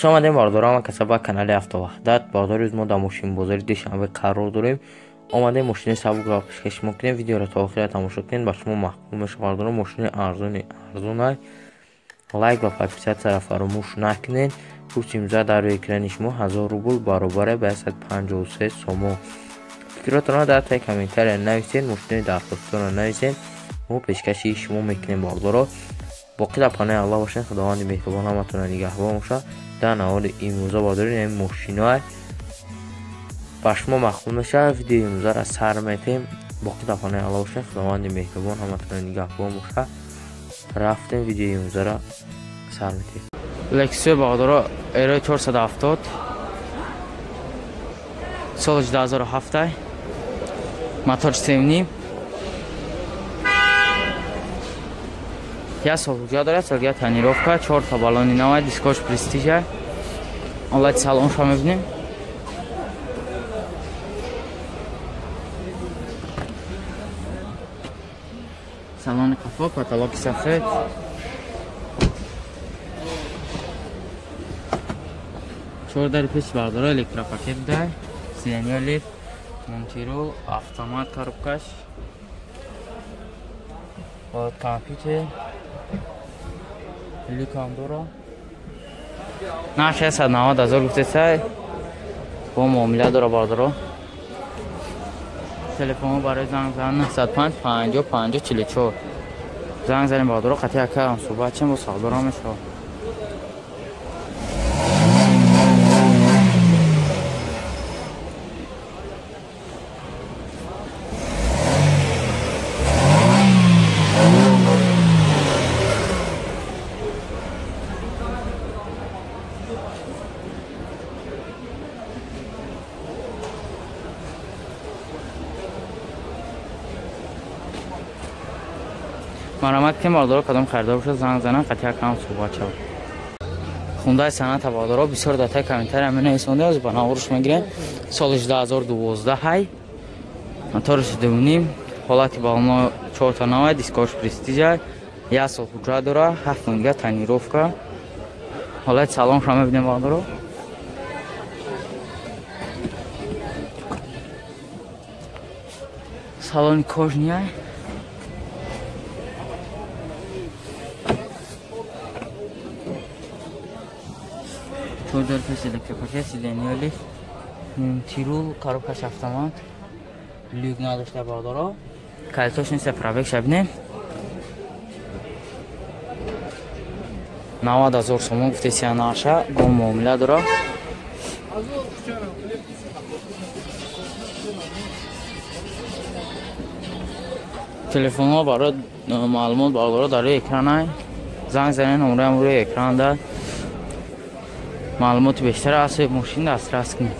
Хуш омадем бародарам каса ба канали Автоваҳдат. Бародари мо дар мошинбозори Душанбе қарор дорем. Омадем мошини сабукро пешкаш мекунем. Видеоро то охира тамошо кунед, ба шумо маҳкум мешавад. Бародарам мошини арзони арзонай. Лайк ва подписатсияро фаромӯш накунед. Курси имза дар рӯи экрани шумо 1000 рубл баробар ба 153 сомон. Фикротонро дар таи комментария нависед, мошини дархостонро нависед, мо пешкаши шумо мекунем. Бародаро боқӣ дар паноҳи Аллоҳ бошед. Худованди меҳрубон ҳаматонро нигаҳбон бошад. Дар навори имрӯза бародари ин мошиноа ба шумо маъқул мешавад. Видеои имрӯзаро сар метем. Боқӣ дар паноҳи Аллоҳ бошед. Худованди меҳрубон ҳаматонро нигаҳбон бошад. Рафтем видеои имрӯзаро сар метем. Лексус бародаро Эро 470 соли 2007, мотор 3.5, як сол ҳуҷҷат дорад, солгия тонировка, 4 та баллони нав, дискош престижа. Ҳолати салонша мебинем. Салони қафо, потолоки сафед. Чор дари пеши бардора электропакет дай, сиденья лифт, мультирул, автомат коробкаш, вот компьютер, люкам дора. На 690 ҳазор гуфтесай, бо муомила дора бардоро. Телефонҳо барои занг задан 905 50 50 44. Занг занем бардоро, қатъи акарам суҳбат чем бо савдоро мешавад. Марамат ки бардоро кадом харидор бошад занг занан, қатъи акам суҳбат шавад. Хундаи санъата бардоро бисёр дар таи комментария менависонда, аз ба наворш мегирем. Соли 2012 ҳай, моторш 2.5, ҳолати баллоно 4 та нав, дискош престижа, як сол ҳуҷҷат дора, 7 моҳ дига тонировка. Ҳолати салонша мебинем бардоро. Салони кожния. Чор пеш электропакет, сиденья лифт, мультирул, коробкаш автомат, люк надошта бардоро. Калитош нест, пробег шабинем. 90 ҳазор сомон гуфтесия нарша, бо муомила дора. Телефонҳо барои маълумот бардоро дар рӯи экранай. Занг занед, номраам рӯи экран да. Маълумоти бештар аз мошин дастрас кунед.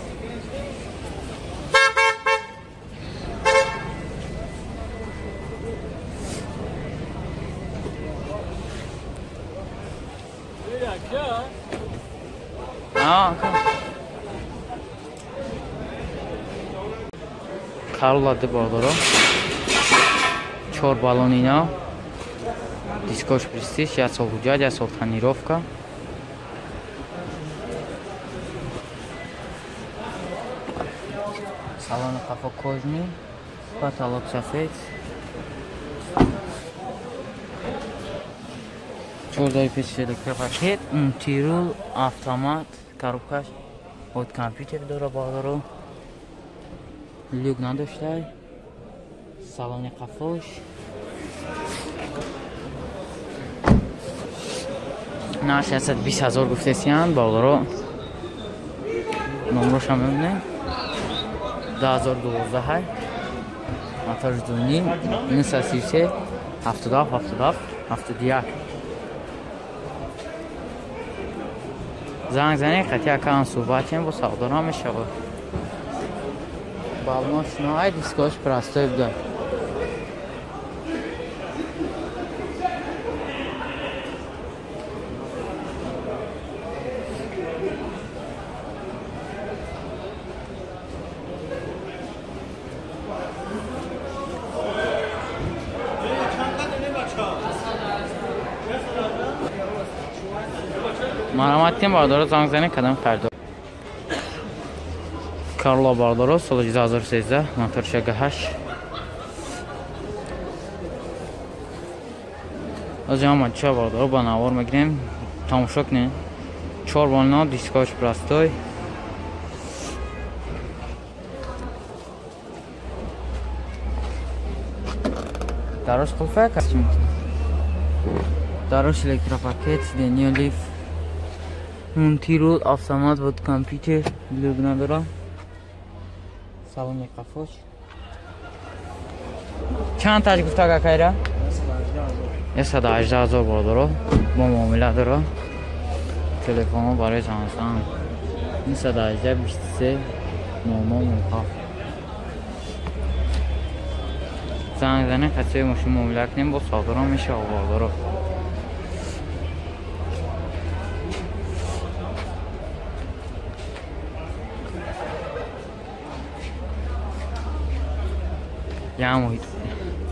Карола ду бардоро, 4 баллони нав, дискош престиж, як сол ҳуҷҷат, як сол тонировка. Салони қафо кожный, потолок сафед. 4 дари пеши электропакет, мультирул, автомат, коробкаш, вот компьютер дора бардоро. Люк надоштай. Салони қафош. На 620 ҳазор гуфтесиянд бардоро. Номроша мебинем. 2012, мотор 2.5, 933 77 77 71. Занг занед, қатъи акам суҳбат чем бо савдоро мешавад. Баллош навай, дискош простой буда. Марҳамат кунед бардоро, занг занед, кадом харидор. Карла бардоро, соли 2013, мотор 8. Аз ҳама ча бардоро ба навор мегирем, тамошо кунед. 4 баллона, дискош простой. Дарош қулфа кастюм. Дарош электропакет, сиденье лифт, мунтирул, автомат, вот компьютер, люк надора. Салони қафош. Чанд таҷ гуфта какайра? 118 000 бардоро, бо муомила дора. Телефонҳо барои занг 918 23 00 07. Занг занед, хатсои мошин муомила кунем, бо савдоро мешава бардоро.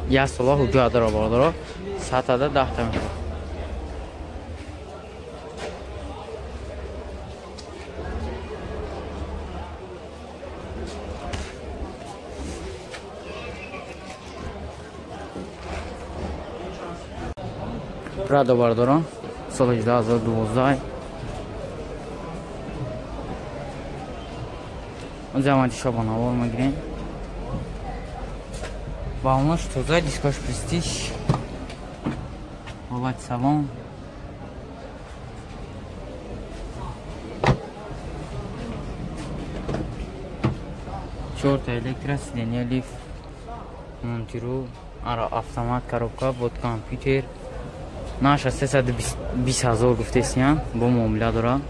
Як сола ҳуҷҷат дора бардоро, 110 та мешавад. Прадо бардоро, соли 2012. Замати шоба навор мегирем. Балонош тоза, дискош престиж. Ҳолати салон. Чорта электро, сиденье лифт, мунтиру, ара автомат, коробка, бот компьютер. Наша 320 000 гуфтесиян, бо муомила дора.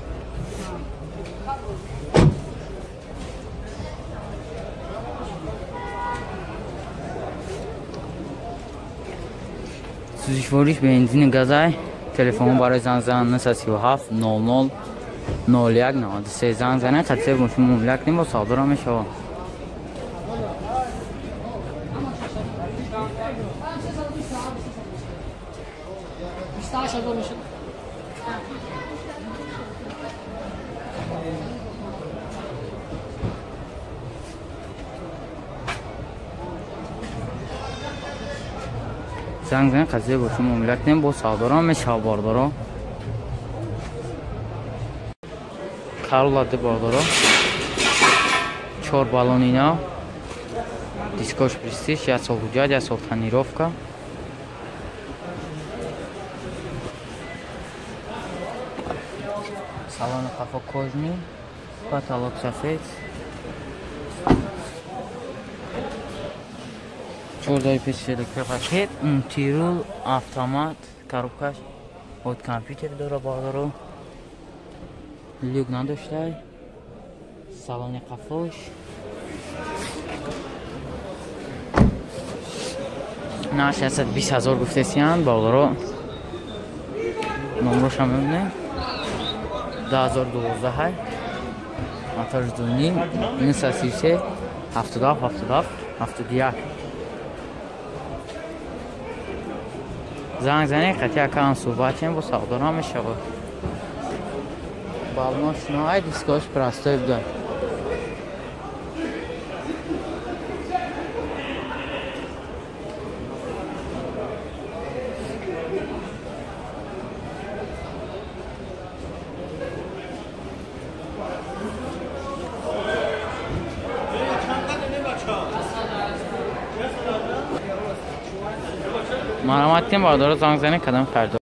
Сӯзишвориш бензини газай. Телефон барои занг задан 937 00 01 93. Занг занед, хатсои мошин муомила кунем, бо савдоро мешавад. Занг занед, хатсои мошин муомила кунем, бо савдоро мешавад бардоро. Карла ду бардоро, 4 баллони нав, дискош престиж, 1 сол ҳуҷҷат, 1 сол тонировка. Салони қафо кожный, потолок сафед. 14 пеш электропакет, мунтирул, автомат, коробкаш, вот компьютер дора бардоро. Люк надоштай. Салони қафош. На 620 000 гуфтесиян бардоро. Номрошам мебинем. 2012 мотор 2.5 933 77 77 71. Занг занед, хати акаам суҳбат кунем, бо савдоро мешавад. Балонош ноай, дискош простой буда. Марҳамат кунед бардоро, занг занед, кадом харидор.